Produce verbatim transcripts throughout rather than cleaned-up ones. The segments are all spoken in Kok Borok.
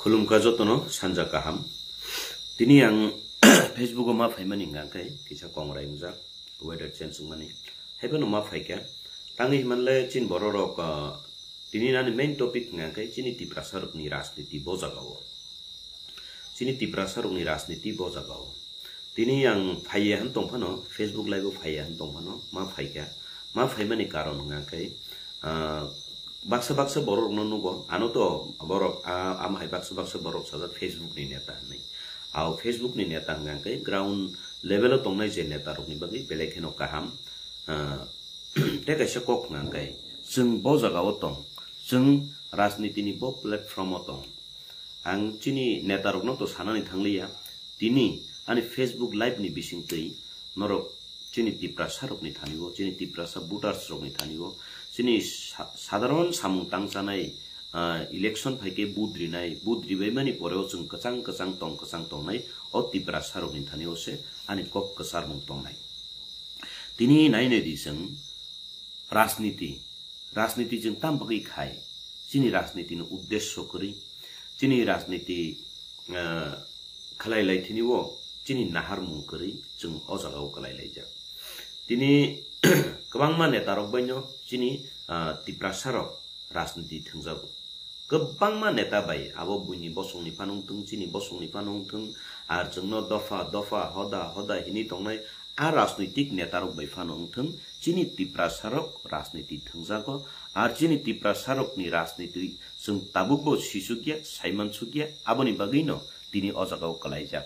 Khulumkha jotono sanja kaham. Tini ang Facebook o ma phaimani hwnkha khe kisa kongrai wngjak, weather change wngmani. Haiphano ma phaikha. Tangwi himanle chini bororok, ah, tini nani main topic hwnkha khe chini Tiprasa rokni rajniti bo jaga o. Chini Tiprasa rokni rajniti bo jaga o. Tini ang phaiya han tongphano, Facebook live o phaiya han tongphano, ma phaikha. Ma phaimani karon hwnkha khe, ah, baksa baksa borok rokno nugo, ano to borok, ah, ama hai baksa baksa borok sajak Facebook ni neta hinwi. Ao Facebook ni neta hwnkha khe ground level o tongnai je neta rokni bagwi belai kheno kaham. Ah, tei kaisa kok hwnkha khe chwng bo jaga o tong, chwng rajniti ni bo platform o tong. Ang chini neta rokno to sanani thangliya, tini ani Facebook live ni bisingtwi norok chini Tiprasa rokni thani o, chini Tiprasa voters rokni thani o, chini sa-, sadharon samung tangchanai, ah, election phaikhe vote rinai, vote ribaimani poreo chwng kwchang kwchang tong kwchang tongnai o Tiprasa rokni thani o se ani kok kwcharmung tongnai. Tini nainai di chwng rajniti, rajniti chwng tam bagwi khai, chini rajniti ni uddesyo kwrwi, chini rajniti, ah, khlai lai thini o chini naharmung kwrwi chwng o jaga o kwlai laijak. Tini kwbangma neta rok bai no chini, ah, Tiprasa rok rajniti thwngjago. Kwbangma neta bai abo buini bosongni phano wngthwng, chini bosongni phano wngthwng, ar chwngno dopha dopha, hoda hoda hinwi tongnai a rajnoitik neta rok bai phano wngthwng, chini Tiprasa rok rajniti thwngjago, ar chini Tiprasa rokni rajniti chwng tabukbo sisukya, saimansukya, aboni bagwino tini o jaga o kwlaijak.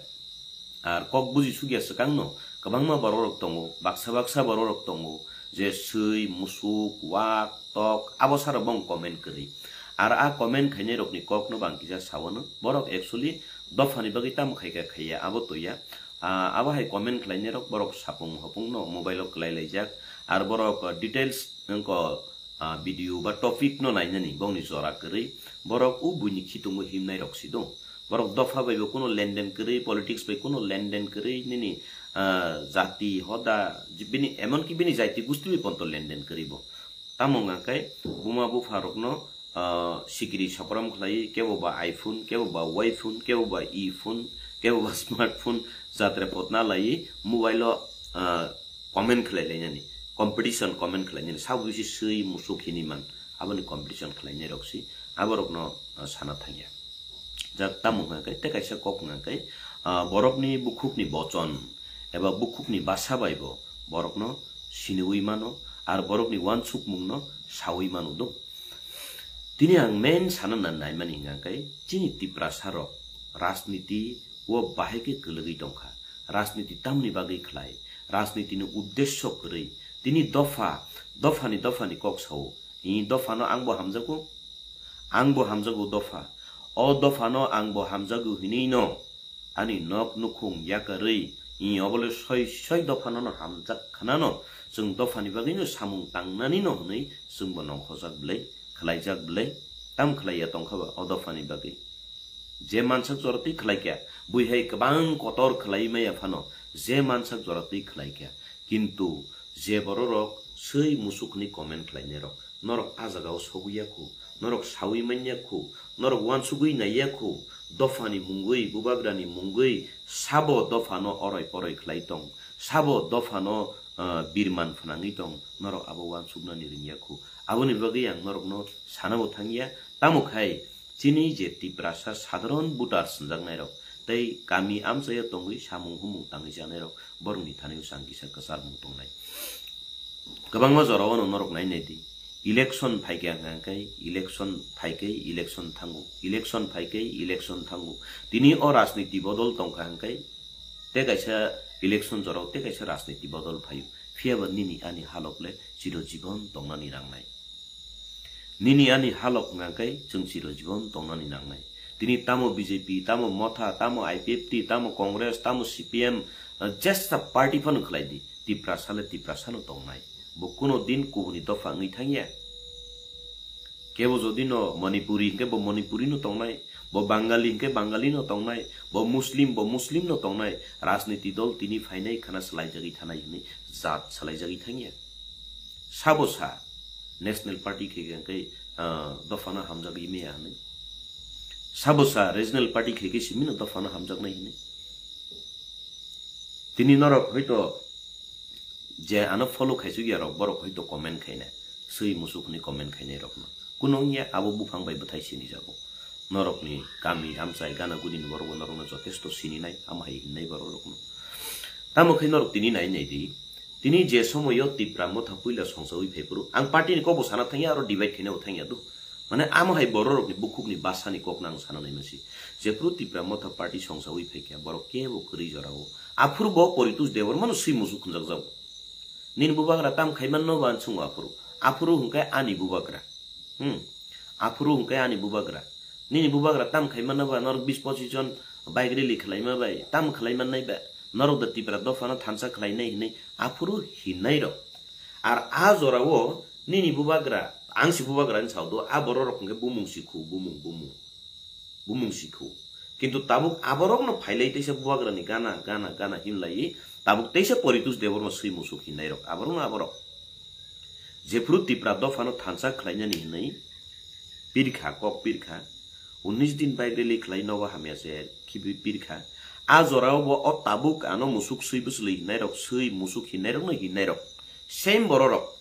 Ar kok buji sukya swkangno kwbangma borok rok tongo, baksa baksa borok rok tongo, je swi, musuk, wak, tok, abo saro bong comment kwrwi. Ar a comment khainai rokni kokno bang kisa sawano, borok actually dophani bagwi tamo khaikha khaiya, abo toya. Ah, abo hai comment khlainai rok borok sapung hopungno mobile o kwlai laijak, ar borok details wngkha, ah, video ba topic no nainani bongni jora kwrwi, borok o buini khitungo himnai rok si do. Borok dopha bai bo kuno lenden kwrwi, politics bai kuno lenden kwrwi, nini, ah, jati, hoda, bini, emonki bini jati gusti bai ponto lenden kwrwi bo. Tamo wngkha khe buma bupha rokno, ah, sikiri sokrom khlai, kebo ba iPhone, kebo ba Y phone, kebo ba E phone, kebo ba smartphone, jatre potna lai mobile o, ah, comment khlai lainani, competition comment khlai nani, sabo bisi swi musuk hini man, aboni competition khlai nai rok si, abo rokno, ah, sana thangya. Jak tamo hwnka khe, tei kaisa kok hwnka khe, ah, borokni bukhukni bochon eba bukhukni basa bai bo borokno siniwi mano, ar borokni uansukmungno sawi mano do. Tini ang main sana na naimani hwnka khe, chini Tiprasa rok rajniti o bahai khe kwlwgwi tongkha. Rajniti tamni bagwi khlai, rajnitini uddesyo kwrwi, tini dopha, dophani, dophani kok sao, i dophano ang bo hamjago, ang bo hamjago dopha, o dophano ang bo hamjago hinwi no ani nok nukhung yakarwi, i obole soi soi dophano no hamjak khanano, chwng dophani bagwi no samung tangnani no hwnwi chwng bo nongkhorjak bwlai, khlaijak bwlai, tam khlaiya tongkha ba o dophani bagwi. Je mansak jora twi khlai kha, buihai kwbang kotor khlai maya phano, je mansak jora twi khlai kha. Kintu je bororok swi musuk hwnwi comment khlainairok, norok a jagao sogwi ya khu, norok sawi man ya khu, norok uansugwi nai ya khu, dophani mungwi, bubagrani mungwi, sabo dophano oroi poroi khlai tong, sabo dophano, ah, birman phnangwi tong, norok abo uansuknani ring ya khu. Aboni bagwi ang norokno sana bo thang ya, tamo khai, chini je Tiprasa sadharon voter swnjaknairok tei kami amchaio tongwi samung humung tangwi janairok borokni thani-o chang kisa kwcharmung tongnai. Kwbangma jorao no norok nai nai di, election phaikha hwnkha khe election phaikai election thango, election phaikai election thango. Tini o rajniti bodol tongkha hwnkhe tei kaisa election jorao tei kaisa rajniti bodol phaio. Phiyaba nini ani halok le chiro jibon tongnani nangnai. Nini ani halok hwnka khe chwng chiro jibon tongnani nangnai. Tini tamo B J P, tamo Motha, tamo I P F T, tamo Congress, tamo C P M, uh, jesa party phano khlai di, Tiprasa le Tiprasa no tongnai. Bo kuno din kubuni dopha wngwi thangya. Kebo jodi no Manipuri hwnkhe bo Manipuri no tongnai, bo Bangali hwnkhe Bangali no tongnai, bo Muslim, bo Muslim no tongnai. Rajniti dol tini phainai khana swlaijagwi thanai hwnwi jat swlaijagwi thangya. Sabo sa National Party khe hwnkhe, ah, dophano hamjagwi maya hwnwi. Sabosa regional party khaikhe simino dophano hamjaknai hinwi. Tini norok hoito je ano follow khaisuk ya rok, borok hoito comment khaina, swi musuk hwnwi comment khainai rokno. Kuno wngya abo buphang bai bwthai sinijago. Norokni kami amchai gana gudini borokbo norokno jotesto sininai, amo hai hinnai borok rokno. Tamo khe norok tini nai nai di. Tini je somoyo Tipra Motha puila songsawi phai phuru, ang party ni kokbo sana thangya, aro divide khaina bo thangya do. Mane amo hai borok rokni bukhukni basani kokno ang sana nai masi. Jephuru Tipra Motha party songsawi phai kha, borok kebo kwrwi jorao. Aphuru bo Poritus Debbarmano swi musuk khunjak jago. Nini bubagra tam khaiman no ba ang chungo aphuru. Aphuru hwnkhe ani bubagra. Hmm. Aphuru hwnkhe ani bubagra. Nini bubagra tam khaiman no ba norok bis pochis jon bike rally khwlaima bai tam khwlaiman nai ba. Norok da Tipra dophano thansa khwlainai hinwi aphuru hinnairok. Ar a jorao nini bubagra, ang si bubagra ni sao do, a borok rok hwnkhe bumung sikhu, bumung, bumung. Bumung sikhu. Kintu tabuk aborokno phailai teisa bubagrani gana, gana, gana hinlai, tabuk teisa Poritus Debbarma swi musuk hinnairok, aborokno aborok. Jephuru Tipra dophano thansa khwlainani hinwi pirkha, kok pirkha, unis din bike rally khwlai nogo hamya se khibi pirkha. A jorao bo o tabuk ano musuk swi bwswlwi hinnairok, swi musuk hinnairokno hinnairok. Same bororok.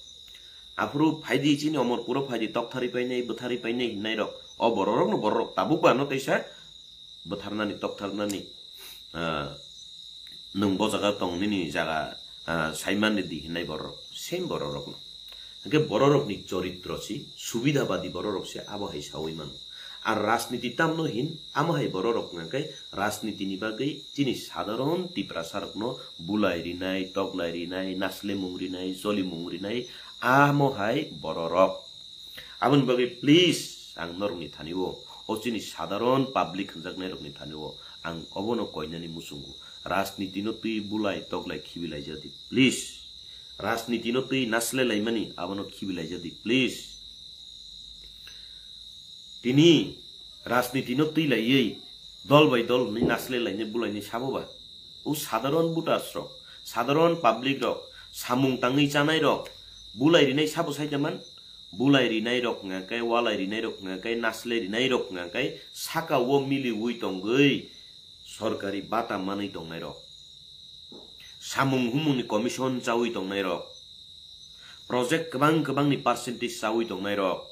Aphuru phaidi chini Omorpuro phaidi tokthari painai, bwthari painai hinnairok. O bororokno bororok tabuk bo ano teisa bwtharnani, toktharnani, ah, nwng bo jaga tong nini jaga, ah, saimanni di hinai bororok, same bororokno. Hwnkhe bororokni choritro si, subidhabadi bororok se abo hai sawi mano. Ar rajniti tamno hin, amo hai bororok hwnkhe rajnitini bagwi chini sadharon Tiprasarokno bulai rinai, toklai rinai, naslemung rinai, jolimung rinai, amo hai bororok. Aboni bagwi please ang norokni thani-o, o chini sadharon public hwnjaknairokni thani-o ang obono koinani muchungo. Rajnitino twi bulai toklai khibilaijadi, please. Rajnitino twi naslelaimani abono khibilaijadi, please. Tini rajnitino twi laiwi dol bai dol hwnwi naslelainai bulainai sabo ba? O sadharon voters rok, sadharon public rok, samung tangwi chanai rok, bulai rinai sabo sai da man? Bulai rinai rok hwnga khe, walai rinai rok hwnga khe, naslai rinai rok hwnga khe, saka o miliwi tongwi sorkari bata manwi tongnai rok, samung humungni commission chawi tongnai rok, project kwbang kwbangni percentage chawi tongnai rok,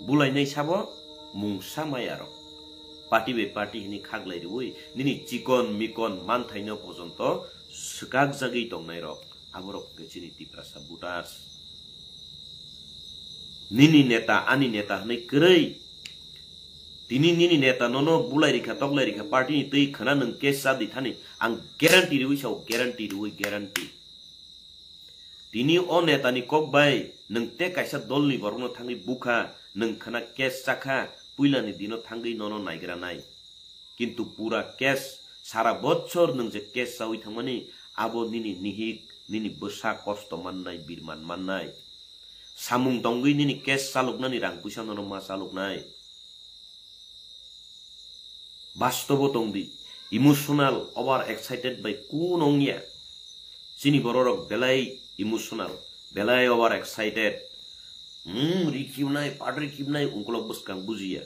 bulainai sabo mungsa maya rok. Party bai party hini khaklai riwi nini chikon mikon manthaino pojonto swkakjagwi tongnai rok, aborok hwnkhe chini Tiprasa voters. Nini neta, ani neta hwnwi kwrwi. Tini nini neta nono bulai rikha, toklai rikha, party ni twi khwna nwng case cha di thani. Ang guarantee riwi sao, guarantee riwi, guarantee. Tini o neta ni kok bai nwng tei kaisa dol ni borok no thangwi bukha, nwng khwna case chakha, puila ni dino thangwi nono naigra nai. Kintu pura case, sara bochor nwng je case chawi thangmani, abo nini nihik, nini bwsa kosto mannai, birman mannai. Samung tongwi nini case chaloknani rang puisa nono ma chaloknai. Bastobo tongdi, emotional, over excited bai kuno wngya. Chini bororok belai emotional, belai over excited. Hmm, ri khibnai, patri khibnai, ungkolok bwskang bujiya.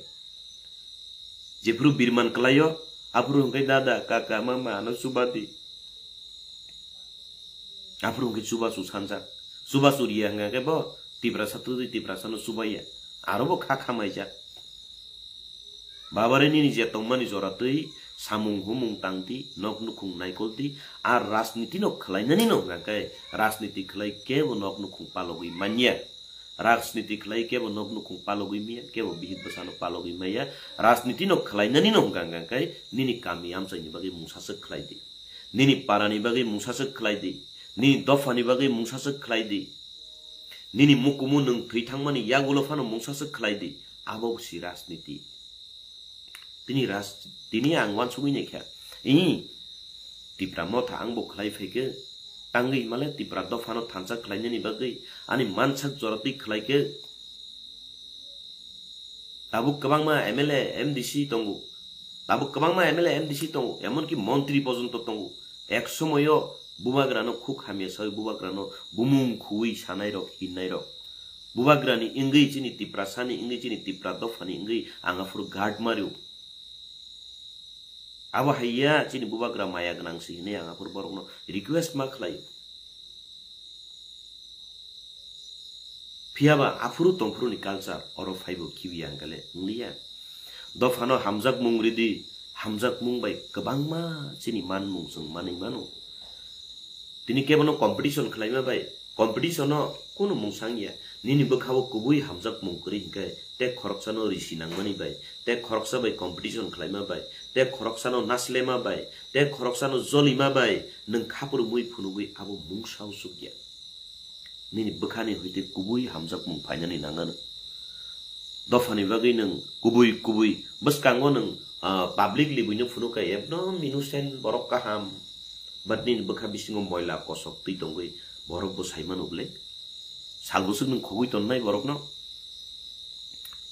Jephuru birman kwlaio, aphuru hwnkhe dada, kaka, mama, ano chubadi. Aphuru hwnkhe chubachu sanjak. Chubachu riya hwnkha khe bo Tiprasa twtwi Tiprasano chubaiya. Aro bo kha khamaijak. Babare nini je tongmani jora twi samung humung tangdi, nok nukhung naikoldi, ar rajnitino khwlainanino hwnkha khe rajniti khwlai kebo nok nukhung palogwi manya. Rajniti khwlai kebo nok nukhung palogwi maya, kebo bihik bwsano palogwi maya. Rajnitino khwlainanino hwnkha hwnkha khe nini kami amchaini bagwi mungsaswk khwlaidi. Nini parani bagwi mungsaswk khwlaidi. Nini dophani bagwi mungsaswk khwlaidi. Nini mukumu nwng thwi thangmani yagulo phano mungsaswk khwlaidi. Abo si rajniti. Tini ras-, tini ang uansugwi naikha. Ih, Tipra Motha ang bo khwlai phaikhe. Tangwi himale Tipra dophano thansa khwlainani bagwi ani mansak joratwi khwlaikhe. Tabuk kwbangma M L A, M D C tongo. Tabuk kwbangma M L A, M D C tongo. Emonki montri porjonto tongo. Ek somoyo bubagrano khuk hamya sawi bubagrano bumung khuwi sanairok, hinnairok. Bubagrani wngwi, chini Tiprasani wngwi, chini Tipra dophani wngwi ang aphuru guard mario. Abo hai ya, chini bubagra maya gwnang si hinwi ang aphuru borokno request ma khlaio. Phiyaba aphuru tongphuru ni culture oro phaibo khibiya hwnkhe le wngliya. Dophano hamjakmung ridi, hamjakmung bai kwbangma chini manmung chwng manwi mano. Tini kebono competition khlaima bai, competition o kunu mung sangya. Nini bwkhao kubui hamjakmung kwrwi hwnkhe, tei khoroksano risi nangmani bai, tei khoroksa bai competition khlaima bai, tei khoroksano naslema bai, tei khoroksano jolima bai, nwng khapurumui phunugwi abo mungsa o chukya. Nini bwkhani hwite kubui hamjakmung phainani nangano. Dophani bagwi nwng kubui kubui bwskango nwng, ah, publicly buino phunukha ekdom innocent borok kaham. But nini bwkha bisingo moila kosok twi tongwi borok bo saimano bwle. Sal bwswk nwng khogwi tonnai borokno.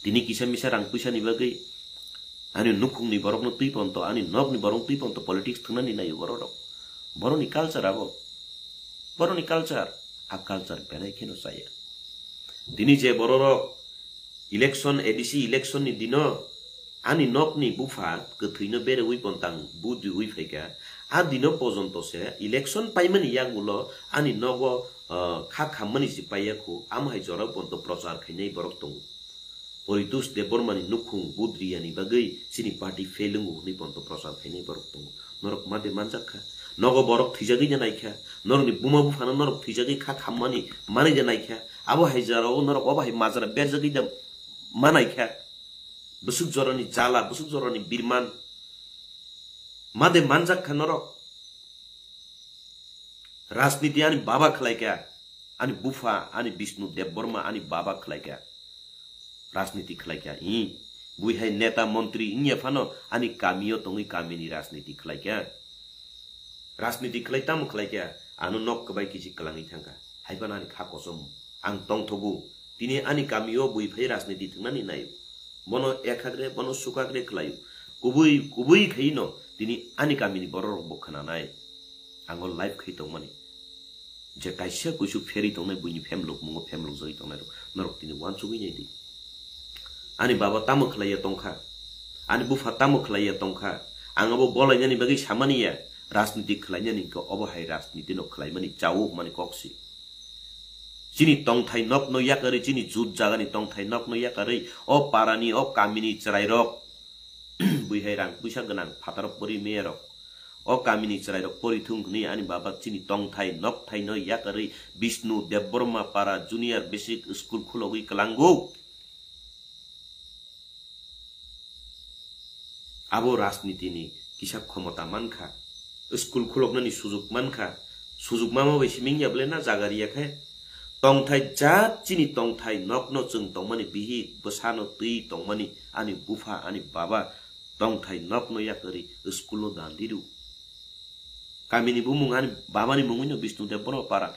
Tini kisa misa rang puisani bagwi ani nukhungni borokno twi ponto, ani nokni borok twi ponto politics thwngnani naio bororok. Boroni culture abo. Boroni culture, a culture belai kheno chaya. Tini je bororok election, A D C election ni dino ani nokni bupha kwthwino berewi pontang vote riwi phaikha, a dino pojonto se election paimani yagulo ani nogo, ah, kha khammani si paiya khu, amo hai jorao ponto prochar khainai borok tongo. Poritos Debbarmani nukhung vote riyani bagwi chini party fail wngo hwnwi ponto prochar khainai borok tongo. Norok ma de manjak kha. Nogo borok thwijagwi de naikha. Norokni buma buphano norok thwijagwi kha khammani manwi de naikha. Abo hai jorao norok obo hai majra berjagwi de ma naikha. Bwswk jorani jala, bwswk jorani birman. Ma de manjak kha norok. Rajniti ani baba khlaikha, ani bupha, ani Bishnu Debbarma, ani baba khlaikha. Rajniti khlaikha, i. Bui hai neta montri wngya phano ani kamio tongwi kamini rajniti khlaikha. Rajniti khlai tamo khlaikha, ano nok kwbai kisi kwlangwi thangkha. Hai phano ani kha kosom. Ang tongthogo. Tini ani kamio bui phai rajniti thwngnani naio. Bono ekhagre, bono sukagre khlaio. Kubui, kubui khaino tini ani kamini bororok bo khnanai. Ang o live khai tongmani. Je kaisa kuisuk pherwi tongnai buini phem lukmungo phem lukjagwi tongnai rok. Norok tini uansugwi nai di. Ani baba tamo khlaiya tongkha. Ani bupha tamo khlaiya tongkha. Ang abo bolainani bagwi samani ya. Rajniti khlainani hwnkhe obo hai rajniti no khlaimani chao hwnmani kok si. Chini tongthai nokno yakarwi, chini jut jagani tongthai nokno yakarwi, o parani, o kamini chwrairok, bui hai rang puisa gwnang phataro pori meyarok, o kamini chwrairok pori thung hwnwi ani baba chini tongthai nokthaino yakarwi Bishnu Debbarma para Junior Basic School khulogwi kwlango. Abo rajnitini kisa khomota mankha, school khuloknani sujuk mankha, sujuk mama bai simi wngya bwle na jaga riya khe? Tongthai jat chini tongthai nokno chwng tongmani bihik bwsano twi tongmani ani bupha ani baba tongthai nokno yakarwi school-o dan diru. Kamini bumung ani babani mungwino Bishnu Debbarma para.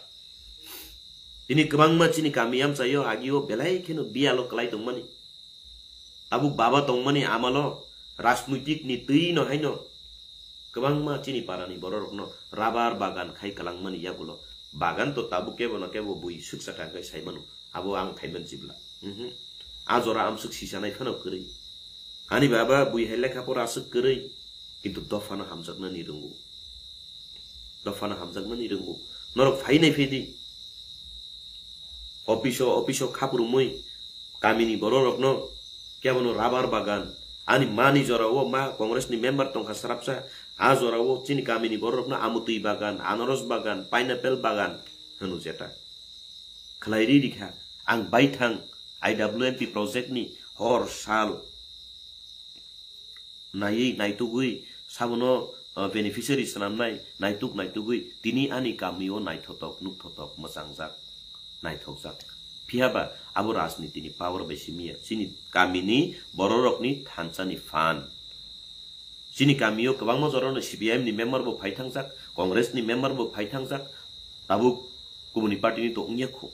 Tini kwbangma chini kami amchaio agio belai kheno biyalo kwlai tongmani. Tabuk baba tongmani amalo rajnoitik ni twi no haino kwbangma chini parani bororokno rabar bagan khai kwlangmani yagulo bagan to tabuk kebo no kebo bui swksa kha khai saimano abo ang thaiman chibla. Mhm. A jora amswk sisanai phano kwrwi. Ani baba bui hai lekha pora aswk kwrwi, kintu dophano hamjaknani rwngo. Dophano hamjaknani rwngo. Norok phainai phaidi. Office-o, office-o khapurumui kamini bororokno kebono rabar bagan, ani mani jorao ma Congress ni member tongkha srapsa, a jorao chini kamini bororokno amutwi bagan, anaros bagan, pineapple bagan hwno jeta. Khlai ri rikha, ang baithang I W M P project ni hor sal naiwi naitugwi sabono, uh, beneficiary swnamnai naituk naitugwi tini ani kamio naithotok nukthotok mwchangjak naithokjak. Phiyaba abo rajnitini power bai simiya chini kamini bororokni thansani phan. Chini kamio kwbangma jorano C P I M ni member bo phai thangjak, Congress ni member bo phai thangjak, tabuk kubuni party ni to wngya khu.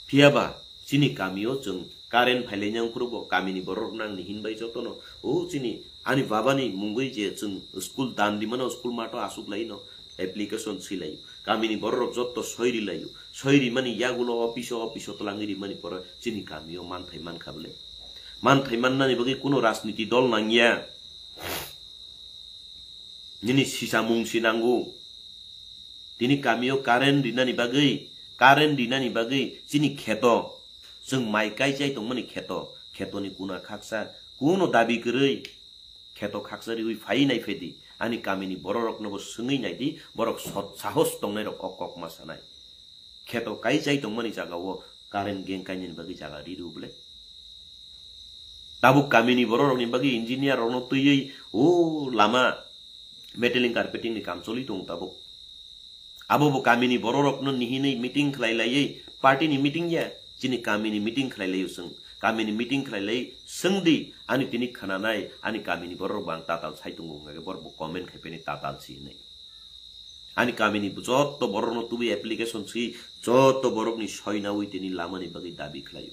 Phiyaba chini kamio chwng current phailai nang phuru bo kamini borok nang ni hinbai jotono o chini ani babani mungwi je chwng school dan rimano school mato asuk laino application swi laio. Kamini borok jotto soi ri laio. Soi rimani yagulo office o, office o twlangwi rimani pore chini kamio manthai mankha bwle. Manthai mannani bagwi kuno rajniti dol nangya. Nini sisamung si nango. Tini kamio current rinani bagwi, current rinani bagwi chini kheto, chwng mai kai chai tongmani kheto, khetoni kuna khaksa, kuno dabi kwrwi, kheto khaksa riwi phai nai phedi, ani kamini bororoknobo swngwi naidi, borok sot sahos tongnairok o kok ma sanai. Kheto kai chai tongmani jagao current gang kainani bagwi jaga ri rw bwle. Tabuk kamini bororokni bagwi engineer rokno twiwi o lama metallic carpeting ni kam choli tongo tabuk. Abo bo kamini bororokno nihinwi meeting khlai laiwi, party ni meeting ya, chini kamini meeting khlai laio chwng. Kamini meeting khlai lai swngdi, ani tini khwnanai, ani kamini bororok bo ang tatal sai tongo hwnga khe borok bo comment khai pheni tatal si hinwi. Ani kamini jotto borokno tubui application si, jotto borokni soinawi tini lamani bagwi dabi khlaio.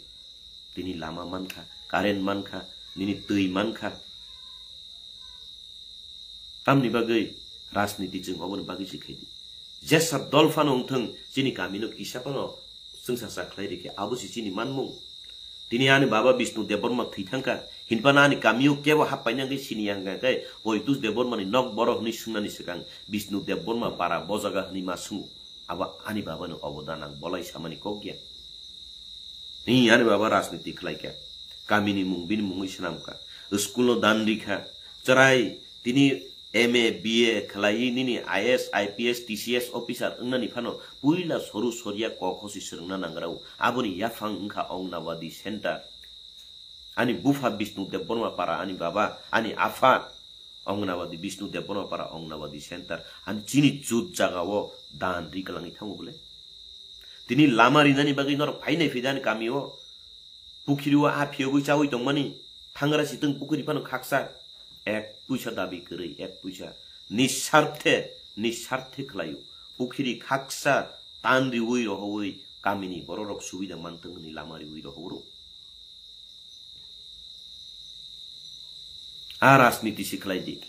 Tini lama mankha, current mankha, nini twi mankha. Tamni bagwi rajniti chwng oboni bagwi se khaidi. Jesa dol phano wngthwng, chini kamino kisa phano chwngsa cha khlai rikhe, abo se chini manmung. Tini ani baba Bishnu Debbarma thwi thangkha, hinphano ani kamio kebo happaina hwnkhe sini ya hwnkha khe, Poitus Debbarmani nok boro hwnwi swngnani swkang Bishnu Debbarma para bo jaga hwnwi ma swngo. Abo ani babani obodan ang bolai samani kok ya. Ni ani baba rajniti khlaikha. Kamini mung bini mungwi swnamkha. School-o dan rikha. Chwrai tini M A, B A khlaiwi nini I A S, I P S, T C S officer wngnani phano puila soru soria kok hosi swrwngna nangrao. Aboni yaphang wngkha Ongnabadi Center. Ani bupha Bishnu Debbarma para, ani baba, ani apha Ongnabadi, Bishnu Debbarma para Ongnabadi Center. Ani chini chut jagao dan ri kwlangwi thango bole. Tini lama rinani bagwi norok phainai phida ani kamio. Pukhiri o a phiyogwi chawi tongmani, thangra sitwng pukhiri phano khaksa, ek puisa dabi kwrwi, ek puisa. Nisarthe, nisarthe khlaio. Pukhiri khaksa tan riwi rohowi kamini bororok subida mantwng hwnwi lama riwi rohoro. A rajniti si khlai di.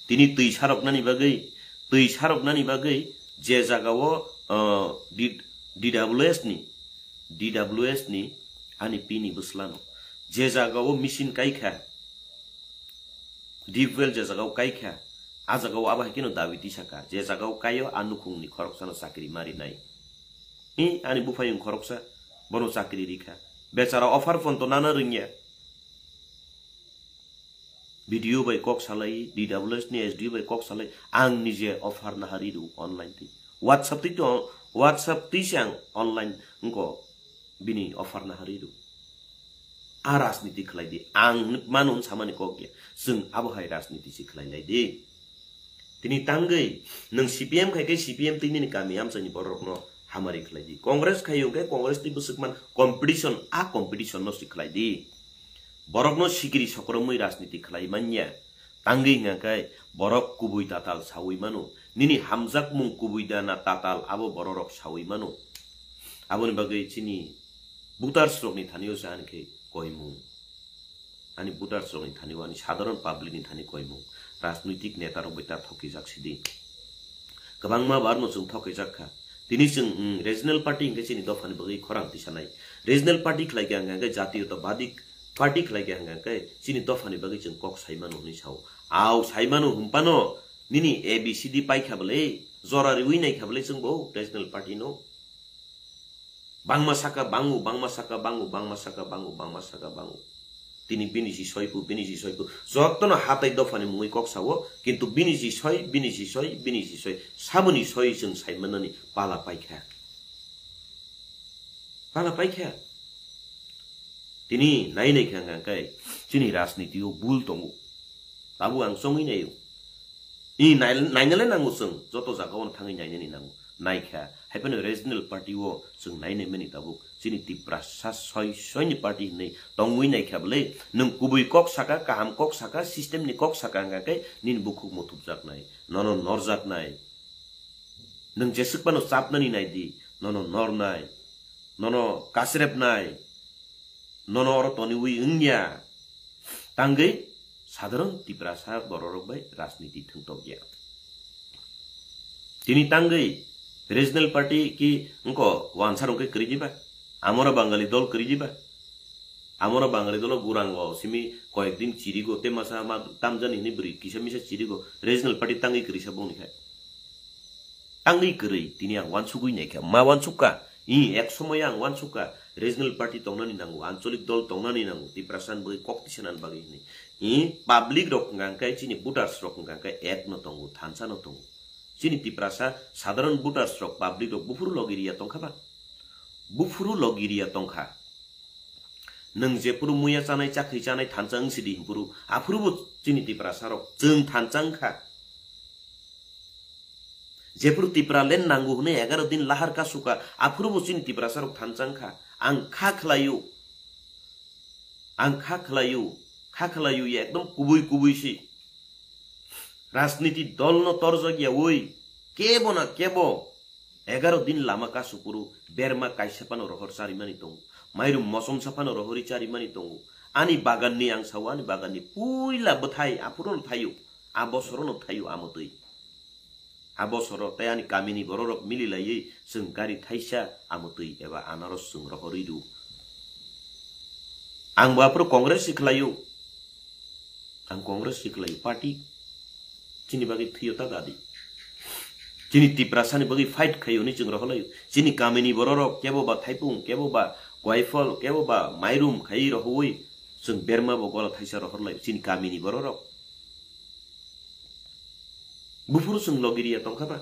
Tini twi saroknani bagwi, twi saroknani bagwi je jagao, uh, D-, D W S ni, D W S ni ani pini bwslano je jagao machine kaikha, deep well je jagao kaikha, a jagao abo hai kheno dabi tisaka, je jagao kaio a nukhungni khoroksano chakri marinai. I ani buphayung khoroksa, bono chakri rikha. Bechara offer phone to nana rwngya. B D O bai kok salai, D W S ni S D O bai kok salai, ang nije offer nahari rw online twi. WhatsApp twi to, WhatsApp twi se ang online wngko bini offer nahari rw. A rajniti khlai di, ang mano samani kok ya, chwng abo hai rajniti se khlai lai di. Tini tangwi nwng C P M khai khe C P M twi nini kami amchaini bororokno hamari khlai di. Congress khai hwnkhe Congress twi bwswk man competition, a competition no se khlai di. Borokno sikiri sokromwi rajniti khlai manya. Tangwi hwnkha khe borok kubui tatal sawi mano. Nini hamjakmung kubui da na tatal abo bororok sawi mano. Aboni bagwi chini voters rokni thanio se ani khe koimung. Ani voters rokni thani o, ani sadharon public ni thani koimung, rajnoitik neta rok bai ta thokijak sidi. Kwbangma bar no chwng thokijak kha. Tini chwng, mm, regional party hinkhe chini dophani bagwi khorang tisanai. Regional party khlai khe hwnkha hwnkhe jatiyotabadi party khlai khe hwnkha hwnkhe chini dophani bagwi chwng kok sai mano hwnwi sao. Au sai mano hwnphano nini A B C D pai kha bwle, jora riwi nai kha bwle chwng bo regional party no. Bangma saka bango, bangma saka bango, bangma saka bango, bangma saka bango. Tini bini si soipu, bini si soipu. Jotono hatai dophani mungwi kok sao, kintu bini si soi, bini si soi, bini si soi. Saboni soi chwng sai manani pala paikha. Pala paikha. Tini nai nai kha hwnkha khe chini rajniti o bul tongo. Tabuk ang chongwi naio. I nai-, nainale nango chwng, joto jagao no thangwi nainani nango. Naikha, hai phano regional party o chwng nainai mani tabuk. Chini Tiprasa soi, soini party hinwi tongwi naikha bwle, nwng kubui kok saka, kaham kok saka, system ni kok saka hwnkha khe nini bukhuk muthupjaknai, nono norjaknai. Nwng jeswk phano chapnani naidi, nono nornai, nono kasrepnai. Nono oro toniwi wngya. Tangwi sadharon Tiprasa bororok bai rajniti thwngtokya. Tini tangwi Regional party ki wngko wansa rok khe kwrwi diba? Amora Bangali dol kwrwi diba? Amora Bangali dolo gurango simi koyek din chirigo te masa ma tamjani hini bwrwi kisa misa chirigo regional party tangwi kwrwi sa bongni khai. Tangwi kwrwi tini ang wansugwi naikha, ma wansukka? I ek somoya ang wansukka regional party tongnani nango, ancholik dol tongnani nango, Tiprasa ni bagwi kok tisanani bagwi hini. I public rok hwnkha khe chini voters rok hwnkha khe ek no tongo, thansa no tongo. Chini Tiprasa sadharon voters rok, public rok buphuru logi riya tongkha ba? Buphuru logi riya tongkha. Nwng jephuru muya chanai, chakhwi chanai, thansa wng sidi hinphuru, aphuru bo chini Tiprasa rok chwng thansa wngkha. Jephuru Tipraland nango hwnwi egaroh din lahar kasuka, aphuru bo chini Tiprasa rok thansa wngkha. Ang kha khlaio, ang kha khlaio, kha khlaio, ekdom kubui kubui si. Rajniti dol no torjak ya oi, kebo na kebo egaroh din lama kasupuru berma kaisa phano rohor charimani tongo, mairum mosom sa phano rohori charimani tongo. Ani bagan ni ang sao, ani bagan ni puila bwthai aphuru no thaio, a bosoro no thaio amotwi. A bosoro tei ani kamini bororok mililaiwi chwng gari thaisa amotwi eba anaros chwng rohorwi rw. Ang bo aphuru Congress si khlaio. Ang Congress si khlaio, party chini bagwi thwiyo ta dadi. Chini Tiprasa ni bagwi fight khaio hwnwi chwng rohorlaio. Chini kamini bororok kebo ba thaipung, kebo ba koifol, kebo ba mairum khaiwi rohorwi chwng berma bo gola thaisa rohorlaio chini kamini bororok. Buphuru chwng logi riya tongkha ba?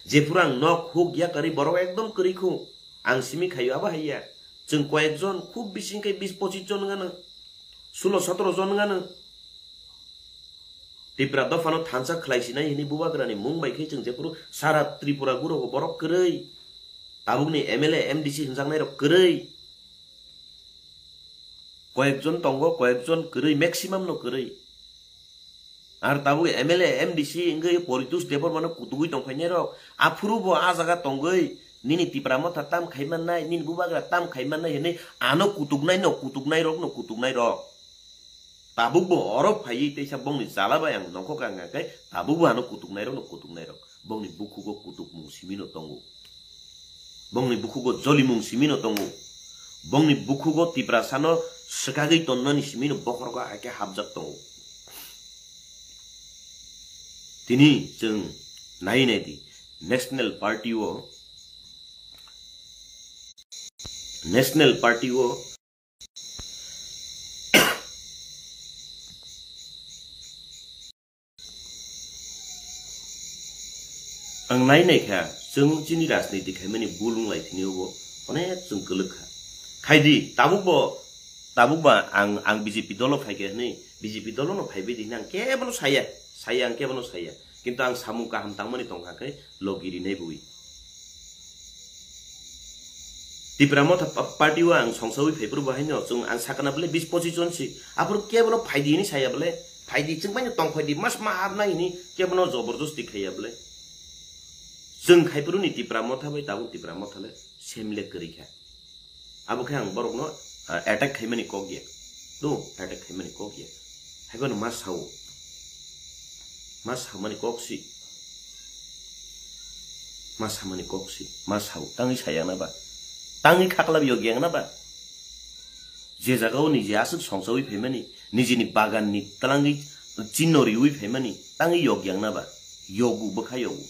Jephuru ang nok huk yakarwi borok ekdom kwrwi khu. Ang simi khaio abo haiya. Chwng koyekjon khub bising khe bis pochis jon wngano. Sulo sotoro jon wngano. Tipra dophano thansa khlai sinai hwnwi bubagrani mung bai khe chwng jephuru sara Tripura gurogo borok kwrwi. Tabukni M L A, M D C hwnjaknairok kwrwi. Koyekjon tongo, koyekjon kwrwi, maximum no kwrwi. Ar tabuk M L A, M D C wngwi Poritush Debbarmano kutugwi tongphainairok, aphuru bo a jaga tongwi nini Tipra Motha tam khai mannai, nini bubagra tam khai mannai hwnwi ano kutuknaino kutuknairokno kutuknairok. Tabuk bo oro phaiwi teisa bongni chala bai ang nongkhor kha hwnkha khe tabuk bo ano kutuknairokno kutuknairok. Bongni bukhugo kutukmung simino tongo. Bongni bukhugo jolimung simino tongo. Bongni bukhugo Tiprasano swkagwi tonnani simino bokhorgo hai khe hapjak tongo. Tini chwng nai nai di, National Party o, National Party o Ang nai nai kha, chwng chini rajniti khaimani bul wng lai thini obo onek chwng kwlwk kha. Khai di, tabuk bo, tabuk ba ang, ang B J P dolo phai khe hwnwi, B J P dolo no phai bai di hwnwi ang kebono saya, saya ang kebono saya. Kintu ang samung kaham tangmani tong kha khe logi rinai bui. Tipra Motha pa-, party o ang songsawi phai phuru bo haino chwng ang sakana bole bis pochis jon si. Aphuru kebono phai di hwnwi saya bole, phai di chwng bai no tong phai di, mas ma hapnai hwnwi kebono joborjosti khaiya bole. Chwng khai phuru ni Tipra Motha bai tabuk Tipra Motha le same le kwrwi kha. Abo khe ang borokno, ah, attack khaimani kok ya. Do, attack khaimani kok ya. Haiphano ma sao. Ma samani kok si. Ma samani kok si. Ma sao. Tangwi sayang na ba? Tangwi khaklap yog yang na ba? Je jaga o niji aswk songsawi phaimani, nijini bagan ni twlangwi chinno riwi phaimani, tangwi yog yang na ba? Yogu, bwkha yogu.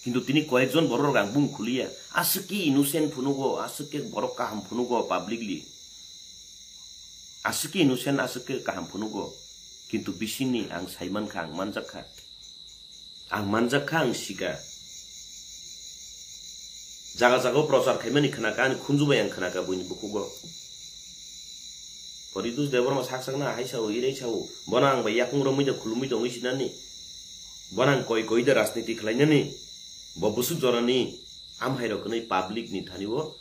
Kintu tini koyekjon borok rok ang bung khuliya. Aswk khe innocent phunugo, aswk khe borok kaham phunugo publicly. Aswk khe innocent, aswk khe kaham phunugo. Kintu bisingni ang sai mankha, ang manjak kha. Ang manjak kha, ang sika. Jaga jaga o prochar khaimani khwnaka, ani khunju bai ang khwnaka buini bukhugo. Poritus Debbarma sak sakna hai sao, irai sao. Bono ang bai yakung romwi da khulumwi tongwi sinani. Bono ang koi koi da rajniti khlainani. Bo bwswk jorani amhai rok hwnwi public ni thani o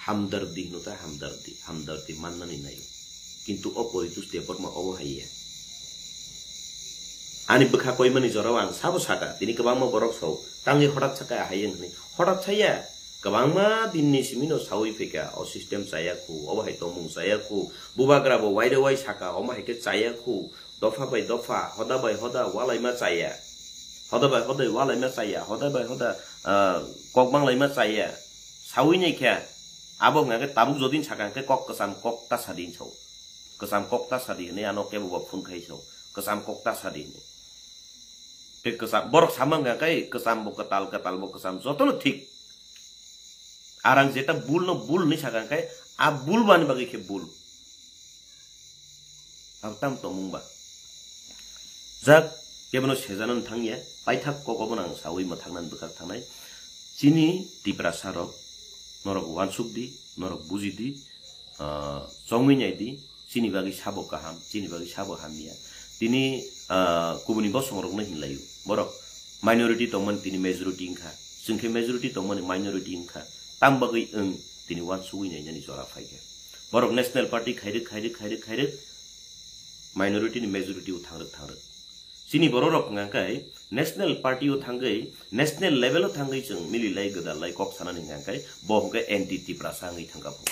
hamdardi hwno ta, hamdardi, hamdardi mannani nai. Kintu o Poritus Debbarma obo hai ya. Ani bwkha koimani jorao ang sabo saka, tini kwbangma borok sao, tangwi hotat saka hai wng hwnwi. Hotat saya, kwbangma dinni simino sawi phaikha, o system chaya khu, obo hai tongmung chaya khu, bubagra bo waire wai saka, omo hai khe chaya khu, dopha bai dopha, hoda bai hoda, walaima chaya. Hoda bai hoda walaima chaya, hoda bai hoda, ah, kok banglaima chaya. Sawi nai khe, abo hwnga khe tabuk jodin sakha khe kok kwcham kok ta sadin sao. Kwcham kok ta sadi hwnwi ano kebo bo phone khai sao. Kwcham kok ta sadi hwnwi. Tei kwcham, borok sama hwnga khe kwcham bo kwtal, kwtal bo kwcham, jotono thik. Arang jeta bul no bul hwnwi sakha khe, a bul bani bagwi khe bul. Ang tam tongmung ba. Jak, kebono sejano thangya, paithak kok obono ang sawi mwthangna bwkhak thangnai. Chini Tiprasa rok, norok wansuk di, norok buji di, ah, chongwi nai di, chini bagwi sabo kaham, chini bagwi sabo hamya. Tini, ah, kubuni bosong rokno hinlaio. Borok minority tongmani tini majority wngkha. Chwng khe majority tongmani minority wngkha. Tam bagwi wng tini wansugwi nainani jora phaikha. Borok National Party khairwk, khairwk, khairwk, khairwk, minority ni majority o thangrwk, thangrwk. Chini borok rok hwnka khe National Party o thangwi, national level o thangwi chwng mililai gwdalai kok sanani hwnka khe bo hwnka anti Tiprasa wngwi thangkha phu.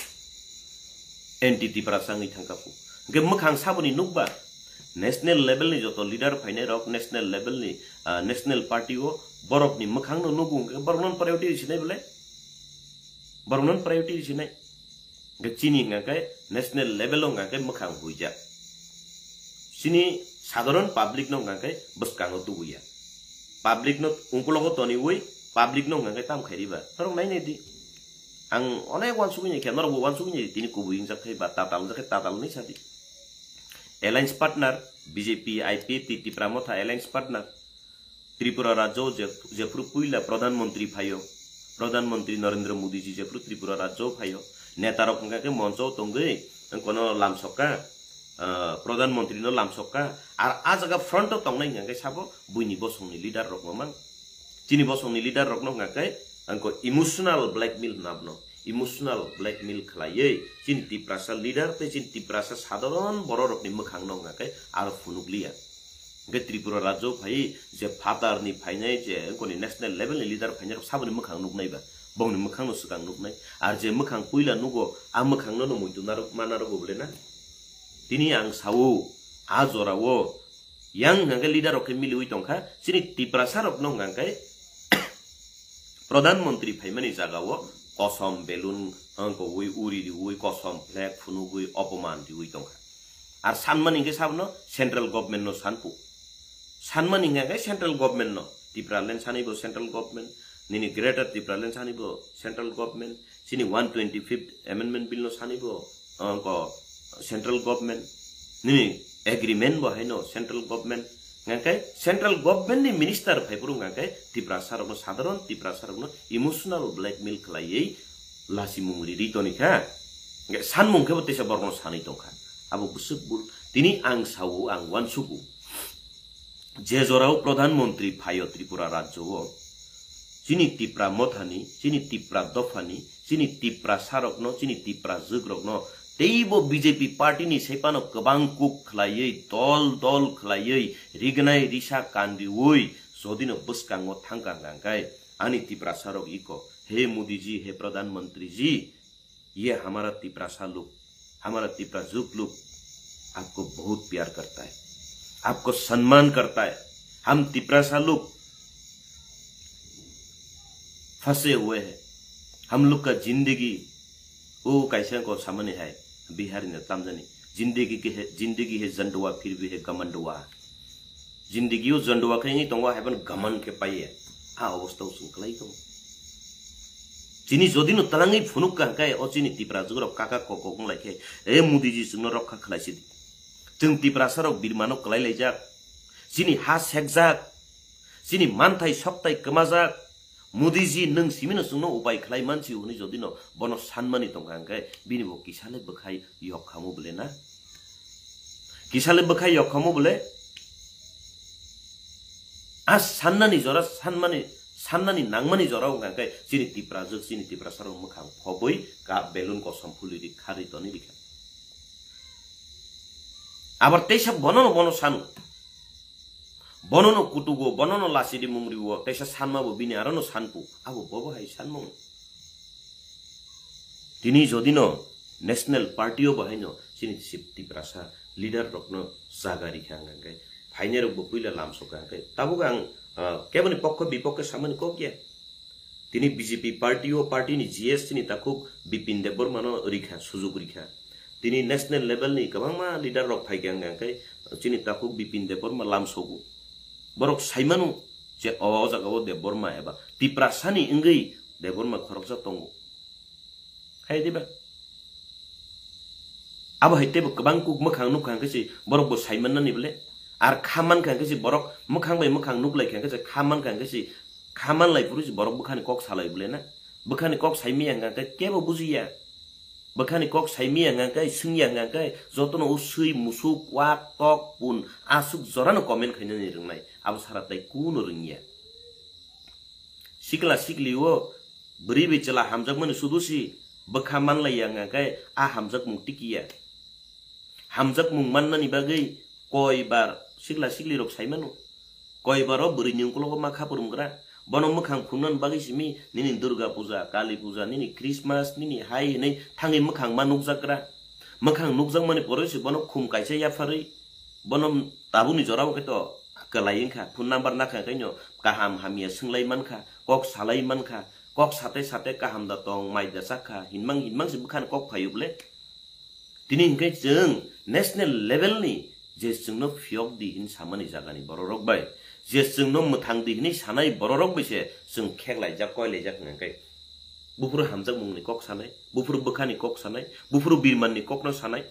Anti Tiprasa wngwi thangkha phu. Hwnkhe mwkhang saboni nukba, national level ni joto leader phainai rok, national level ni, ah, National Party o borok ni mwkhang no nugo hwnkhe borok no priority sinai bole? Borok no priority sinai. Hwnkhe chini hwnka khe national level o hwnka khe mwkhang huijak. Chini sadharon public no hwnka khe bwskango tubuya. Public no ungkulogo toniwi public no hwnka khe tam khairiba. Norok nainai di. Ang onek wansugwi nai khe, norok bo wansugwi nai di, tini kubui wngjak khe ba tatal wngjak khe tatal hwnwi sadi. Alliance partner, B J P, I P F T, Tipra Motha alliance partner. Tripura rajyo je, jephru puila Pradhan Mantri phaio, Pradhan Mantri Narendra Modi ji jephru Tripura rajyo phaio, neta rok hwnka khe moncho tongwi kono lamsokka, ah, Pradhan Mantri no lamsokka, ar a jaga front o tongnai hwnka khe sabo buini bosongni leader rok mamang. Chini bosongni leader rokno hwnka khe angko emotional blackmail hwnna bono. Emotional blackmail khlaiwi chini Tiprasa leader tei chini Tiprasa sadharon bororokni mwkhangno hwnka khe aro phunukliya. Hwnkhe Tripura rajyo phai je phatarni phainai je angkoni national level ni leader phainai rok saboni mwkhang nuknai ba, bongni mwkhangno swkang nuknai. Ar je mwkhang puila nugo, a mwkhangno no muitu narwk ma narwgo bole na? Tini ang sao, a jorao yang hwnka khe leader rok khe miliwi tongkha, chini Tiprasa rokno hwnka khe Pradhan Mantri phaimani jagao kosom balloon wngkogwi uri riwi kosom flag phunugwi opoman riwi tongkha. Ar sanmani hwnkhe sabono central government no sanphu. Sanmani hwnkhe central government no. Tipraland sanibo central government, nini Greater Tipraland sanibo central government, chini one twenty-fifth Amendment Bill no sanibo, wngkha central government, nini agreement bo haino central government, hwnkhe central government ni minister phaiphuru hwnkhe Tiprasa rokno, sadharon Tiprasa rokno emotional blackmail khlaiwi lasimung riri tonikha, hwnkhe sanmung khe bo teisa borokno sanwi tongkha, abo bwswk bul. Tini ang sao, ang uansugo. Je jorao Pradhan Mantri phaio Tripura rajyo o, chini Tipra Mothani, chini Tipra Dophani, chini Tiprasarokno, chini Tipra jwkrokno teibo B J P party ni sephano kwbang kuk khlaiwi, dol dol khlaiwi, rignai risa kanriwi, jodino bwskango thangkha hwnkha khe ani Tiprasarok iko, "He Modi ji, he Pradhan Mantri ji, ये हमारा तिपरासा लोग, हमारा तिपरा जुग लोग आपको बहुत प्यार करता है, आपको सम्मान करता है। हम तिपरासा लोग फंसे हुए हैं, हम लोग का जिंदगी," वो कैसे को सामने है, बिहारी ने तमजनी, "जिंदगी के है, जिंदगी है जंडवा, फिर भी है गमंडवा।" Jindigi o jondua khe wngwi tongo, haiphano gaman khe paiya. A obostha o chwng kwlai tongo. Chini jodi no twlangwi phunuk kha hwnkhe, o chini Tipra jugrok kaka kok kok wng lai khe, "E Modi ji, chwngno rokha khlai sidi. Chwng Tiprasa rok birmano kwlai laijak. Chini ha sekjak. Chini manthai soktai kwmajak. Modi ji, nwng simino chwngno upai khlai man si," hwnwi jodi no bono sanmani tong kha hwnkhe, bini bo kisa le bwkhai yok khamu bole na? Kisa le bwkhai yok khamu bole? A sannani jora, sanmani, sannani nangmani jora wngkha hwnkhe chini Tiprajwk, chini Tiprasarok mwkhang phobwi ka belun kosom phulwi ri kharwi tonwi rikha. Abar teisa bonono bono sanu. Bonono kutugo, bonono lachidi mungriwo, teisa sanmabo bini arono sanku. Abo bobo hai sanmung. Tini jodino National Party o bahaino chini Tip-, Tiprasa leader rokno jaga rikha hwnkhe, phainai rokbo puila lamsokha hwnkhe, tabuk ang Ah, keboni pokho bipokhe samani kok ya. Tini B J P party o party ni G S chini takhuk Bipin Debbarma no rikha, sujuk rikha. Tini national level ni kwbangma leader rok phai khe ang khe chini takhuk Bipin Debbarma lamsogo. Borok saimano je o jaga o Debbarma eba Tiprasa ni wngwi Debbarma khoroksa tongo. Hai diba? Abo hai teibo kwbang kuk mwkhang nukha hwnkhe se borok bo sai mannani bole. Ar kha mankha hwnkhe se borok mwkhang bai mwkhang nuklai kha hwnkhe se kha mankha hwnkhe se kha manlai phuru se borok bwkhani kok salai bole na. Bwkhani kok sai miya hwnkha hwnkhe kebo bujiya. Bwkhani kok sai miya hwnkha hwnkhe swngya hwnkha hwnkhe jotono o swi musuk wak tok pun aswk jorano comment khainani rwngnai. Abo sara tai kuno rwngya. Sikla sikli o bwrwi bai chwla hamjakmani sudu si bwkha manlaiya hwnkha khe a hamjakmung tikiya. Hamjakmung mannani bagwi koi bar sikla sikli rok sai mano. Koi bar o bwrwi ni ukologo ma kha phurumgra. Bono mwkhang phungnani bagwi simi nini Durga puja, Kali puja, nini Christmas, nini hai hinwi thangwi mwkhang ma nukjakgra. Mwkhang nukjakmani poroi se bono khum kaisa yapharwi bono tabukni jorao khe to kwlai wngkha, phone number nakha khaino kaham hamya swnglaimani kha, kok salaimankha, kok sate sate kaham da tong, mai da chakha, hinmang hinmang se bwkhani kok phaio bole. Tini hinkhe chwng national level ni je chwngno phiyok di hin samani jagani bororok bai, je chwngno mwthang di hinwi sanai bororok bai se chwng kheklaijak, koilaijak hwnkhe. Buphuru hamjakmungni kok sanai, buphuru bwkhani kok sanai, buphuru birmanni kokno sanai.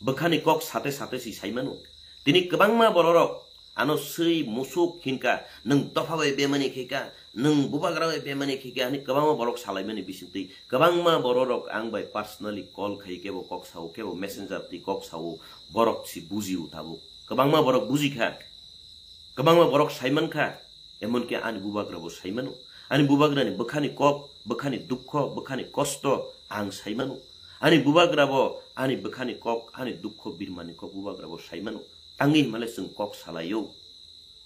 Bwkhani kok sate sate si sai mano. Tini kwbangma bororok ano swi musuk hinka, nwng dopha bai bemani khaika, nwng bubagra bai bemani khaika, hwnwi kwbangma borok salaimani bisingtwi. Kwbangma bororok ang bai personally call khai kebo kok sao, kebo messenger twi kok sao, borok si bujio tabuk. Kwbangma borok bujikha, kwbangma borok saimankha. Emonki ani bubagra bo sai mano. Ani bubagrani bwkhani kok, bwkhani dukho, bwkhani kosto ang sai mano. Ani bubagra bo ani bwkhani kok, ani dukho birmani kok bubagra bo sai mano. Tangwi himale chwng kok salaio,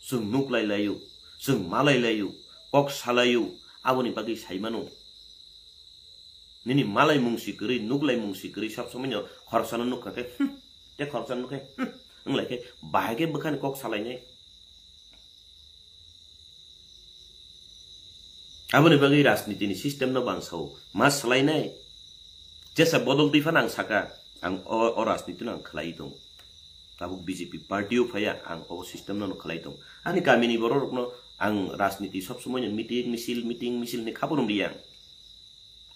chwng nuklai laio, chwng malai laio, kok salaio, aboni bagwi sai mano. Nini malai mungsi kwrwi, nuklai mungsi kwrwi, sab somoi no khoroksa no nukha khe, hmm, te khoroksa nukhe, hmm, wnglai khe, bahai khe bwkhani kok salainai. Aboni bagwi rajniti ni system no bang sao, ma swlainai. Jesa bodol twi phano ang saka, ang o, o rajniti no ang khlai tong. Tabuk B J P party o phaiya, ang o system no khlai tong. Ani kami ni borok rok no ang rajniti sob somoi no meeting, misil, meeting, misil ni khabar ri ang.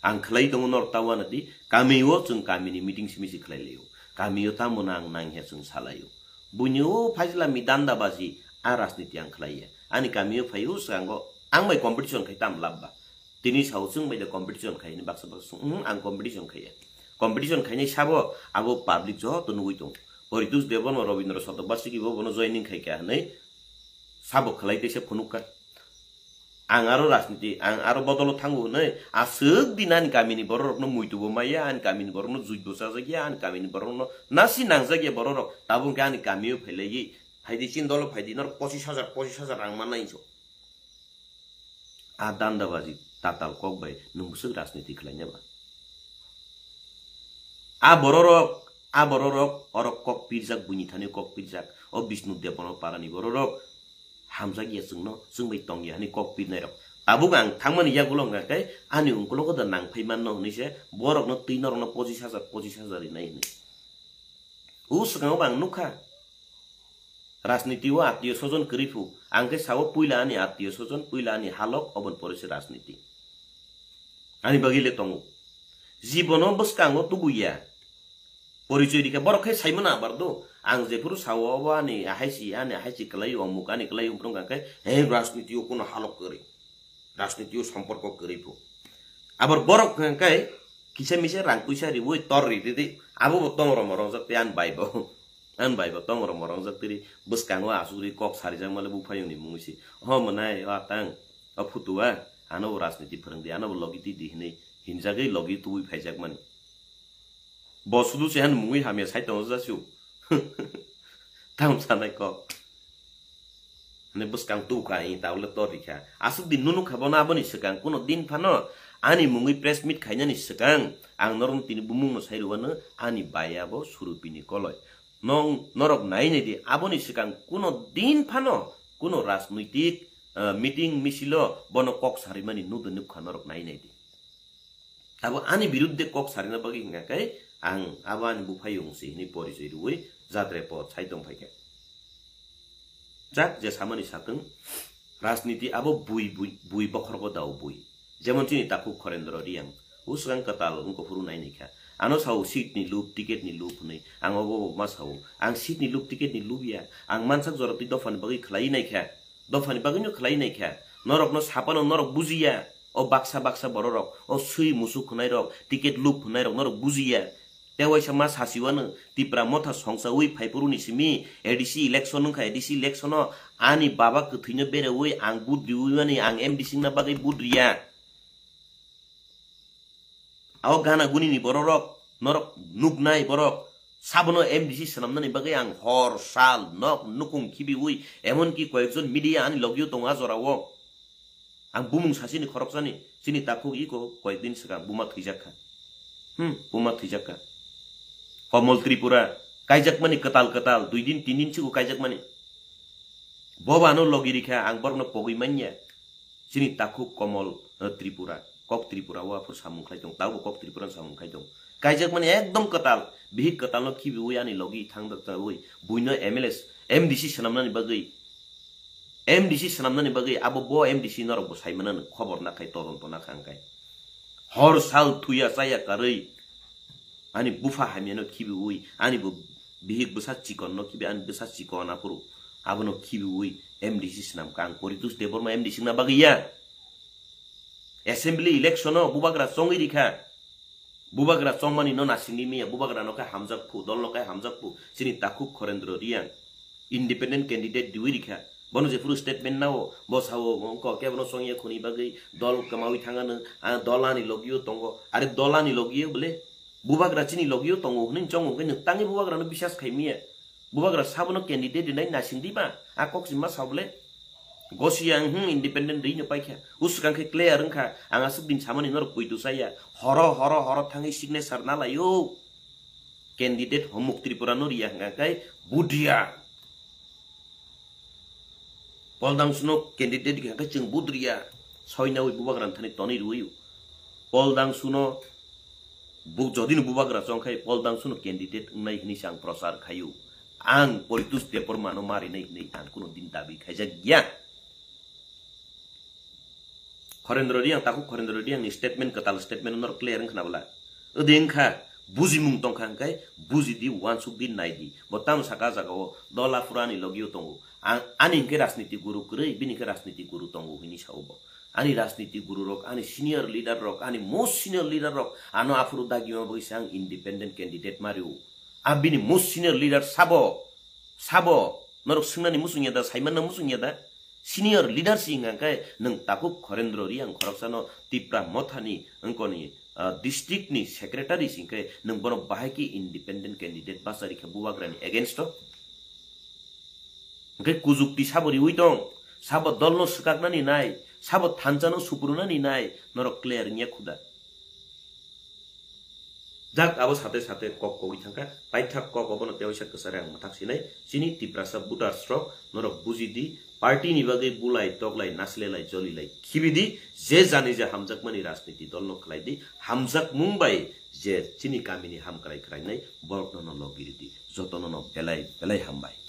Ang khlai tongo norok ta uanadi, kami o chwng kami ni meeting simi se khlai laio. Kami o tamo na ang nang he chwng salaio. Buini o phaisla mi danda baji a rajniti ang khlaiya. Ani kami o phai o swango ang bai competition khai tam lab ba. Tini sao chwng bai da competition khai ni baksa baksa, hmm, ang competition khaiya. Competition khainai sabo abo public joto nugui tong. Poritus Debon o Robindra Satokbasiki bo bono joining khai kha hinwi sabo khlai kaisa phunuk kha. Ang aro rajniti, ang aro bodolo thango hwnwi, aswk din ani kamini bororokno muitu bo maya, ani kamini borokno juj bo chajak ya, ani kamini borokno nasi nangjak ya bororok, tabuk hwnkhe ani kamio phailaigwi, phaidi chini dolo phaidi, norok pochis hajar, pochis hajar rang mannai hinso. A dandabaji tatal kok bai nwng bwswk rajniti khlaina ba? A bororok, a bororok, orok kok pirjak, buini thani kok pirjak, o Bishnu Debbarma parani bororok, hamjak ya chwngno, chwng bai tong ya hani kok pirnai rok. Tabuk ang thangmani yagulo hwnkha khe ani ungkulogo da nang phai manno hwnwi se borokno twi norokno pochis hajar, pochis hajar rinai hwnwi. O swkango bo ang nukha. Rajniti o attiyo sojon kwrwi phu. Ang khe sao puila ani attiyo sojon, puila ani halok, oboni pore se rajniti. Ani bagwi le tongo. Jibono bwskango tubuya. Porichoi rikha, borok khe saimano abar do. Ang jephuru sao obo ani ahai si, ani ahai si kwlai, omuk ani kwlai, omuk wngkha khe, he rajniti o kuno halok kwrwi. Rajniti o somporko kwrwi phu. Abar borok hwnkha khe kisa misa rang puisa riwi tor ri di di. Abo bo tongro morok jak tei ani bai bo. Ani bai bo tongro morok jak tei ri. Bwskango asugri kok sarijak male buphayungni mungwi si. Ho mwnai, o atang, o phutu a, ano bo rajniti phwrwng di, ano bo logi twi di hinwi hinjagwi logi tubui phaijak mani. Bo sudu se han mungwi hamya sai tongo jasiu. Tam sanai kok. Hwnwi bwskang tukha, i taule tor rikha. Aswk din nunu kha bono aboni swkang kuno din phano ani mungwi press meet khainani swkang ang norokno tini bumungno sai rwano ani bai abo Surupini koloi. Nong norok nai nai di, aboni swkang kuno din phano Kuno rajnoitik, ah, meeting misilo bono kok sarimani nudo nukha norok nai nai di. Abo ani birudde kok sarina bagwi hingka khe ang abo ani buphayung se hini porichoi rwui jatre po sai tong phaikha. Jak je samani satwng, rajniti abo bui, bui, bui bokhorgo dao bui. Jemon chini takhuk Khorendro Riang, o swkang kwtal wngkha phuru nai naikha. Ano sao seat ni lup, ticket ni lup hwnwi. Ang obo obo ma sao. Ang seat ni lup, ticket ni lup ya. Ang mansak jora twi dophani bagwi khlai naikha. Dophani bagwino khlai naikha. Norokno sapano norok bujiya. O baksa baksa bororok, o swi musuk hwnairok, ticket lup hwnairok norok bujiya. Tei waisa ma sasiwano Tipra motha songchaui phaiphuru ni simi A D C election wngkha, A D C election o ani baba kwthwino bereui ang budriui mani ang M D C wngna bagwi budriya. Abo gana guni ni bororok, norok nuknai borok, sabono M D C swnamnani bagwi ang hor, sal, nok, nukung khibiui, emonki koyekjon media ani logio tongo a jorao. Ang bumung sasini khoroksani, chini takhuk iko koyekdin swkang buma thwijak kha. Hmm, buma thwijak kha. Komol Tripura, kaijakmani kwtal kwtal, dui din, tin din sigo kaijakmani. Boba ano logi rikha, ang borokno pogwi manya. Chini takhuk Komol, eh, Tripura, kok Tripura o aphuru samung khlai tong, tabo kok Tripura samung khlai tong. Kaijakmani ekdom kwtal, bihik kwtalno khibiui ani logi thangjakjaui, buino M L A, M D C swnamnani bagwi, M D C swnamnani bagwi abo bo M D C norokbo sai manano, khobor nakhai, todonto nakha hwnkhai. Hor sal thuya chaya karwi ani bupha hamyano khibiui, ani bo bihik bwsa chikonno khibi, ani bwsa chikon aphuru abono khibiui M D C swnamkha. Ang Poritos Debbarma M D C wngna bagwi ya. Assembly election o bubagra chongwi rikha. Bubagra chongmani no nasingwi manya, bubagra no khe hamjak phu, dol no khe hamjak phu. Chini takhuk Khorendro Riang independent candidate diwi rikha. Bono jephuru statement nao, bo sao, wngkha kebono chongya khuni bagwi dol kwmawi thangano, ah, dol ani logio tongo. Are dol ani logio bole? Bubagra chini logio tongo hwnwi chongo hwnkhe nwng tangwi bubagrano bisas khai manya. Bubagra sabono candidate rinai nasing diba? A kok sima sa bole? Gosi ang, hmm, independent rino paikha. Usukang khe clear wngkha. Ang aswk din samani norok puitu saya. Horo, horo, horo thangwi signature na laio. Candidate Homuk Tripura no riya hwnka khe budriya. Poldang suno candidate hwnka khe chwng budriya. Soinawi bubagra thani tonwi rwio. Poldang suno bu-, jodi no bubagra chong khai Poldang suno candidate wngnai hwnwi se ang prochar khaio. Ang Poritos Debbarma no marinai hwnwi ang kuno din dabi khaijak ya. Khorendro Riang, takhuk Khorendro Riang ni statement, kwtal statement norok clear wngkha na bwla? Odi wngkha, bujimung tongkha hwnkhe buji di, uansuk di, nai di. Bo tamo saka jaga o dol aphuru ani logio tongo. Ang, ani hwnkhe rajniti guru kwrwi, bini hwnkhe rajniti guru tongo hwnwi sao bo. Ani rajniti guru rok, ani senior leader rok, ani most senior leader rok, ano aphuru dagima bagwi se ang independent candidate mario. A bini most senior leader sabo, sabo, norok swngnani muchung ya da, saimanna muchung ya da? Senior leader si hwnka khe nwng takhuk Khorendro Riang khoroksano Tipra mothani wngkoni, ah, district ni secretary si hwnkhe nwng bono bahai khe independent candidate bachari khe bubagrani against o? Hwnkhe kujukti sabo riui tong, sabo dolno swkaknani nai, sabo thanchano suprunani nai, norok clear wngya khuda. Jak abo sate sate kok kogwi thangkha, paithak kok obono tewaisa kwchari ang mwthak sinai, chini Tiprasa voters rok norok buji di, party ni bagwi bulai, toklai, nasilelai, jolilai, khibi di, je jani je hamjakmani rajniti dolno khlai di, hamjakmung bai je chini kamini hamkrai khwrainai borokno no logi rw di, jotono no belai belai hambai.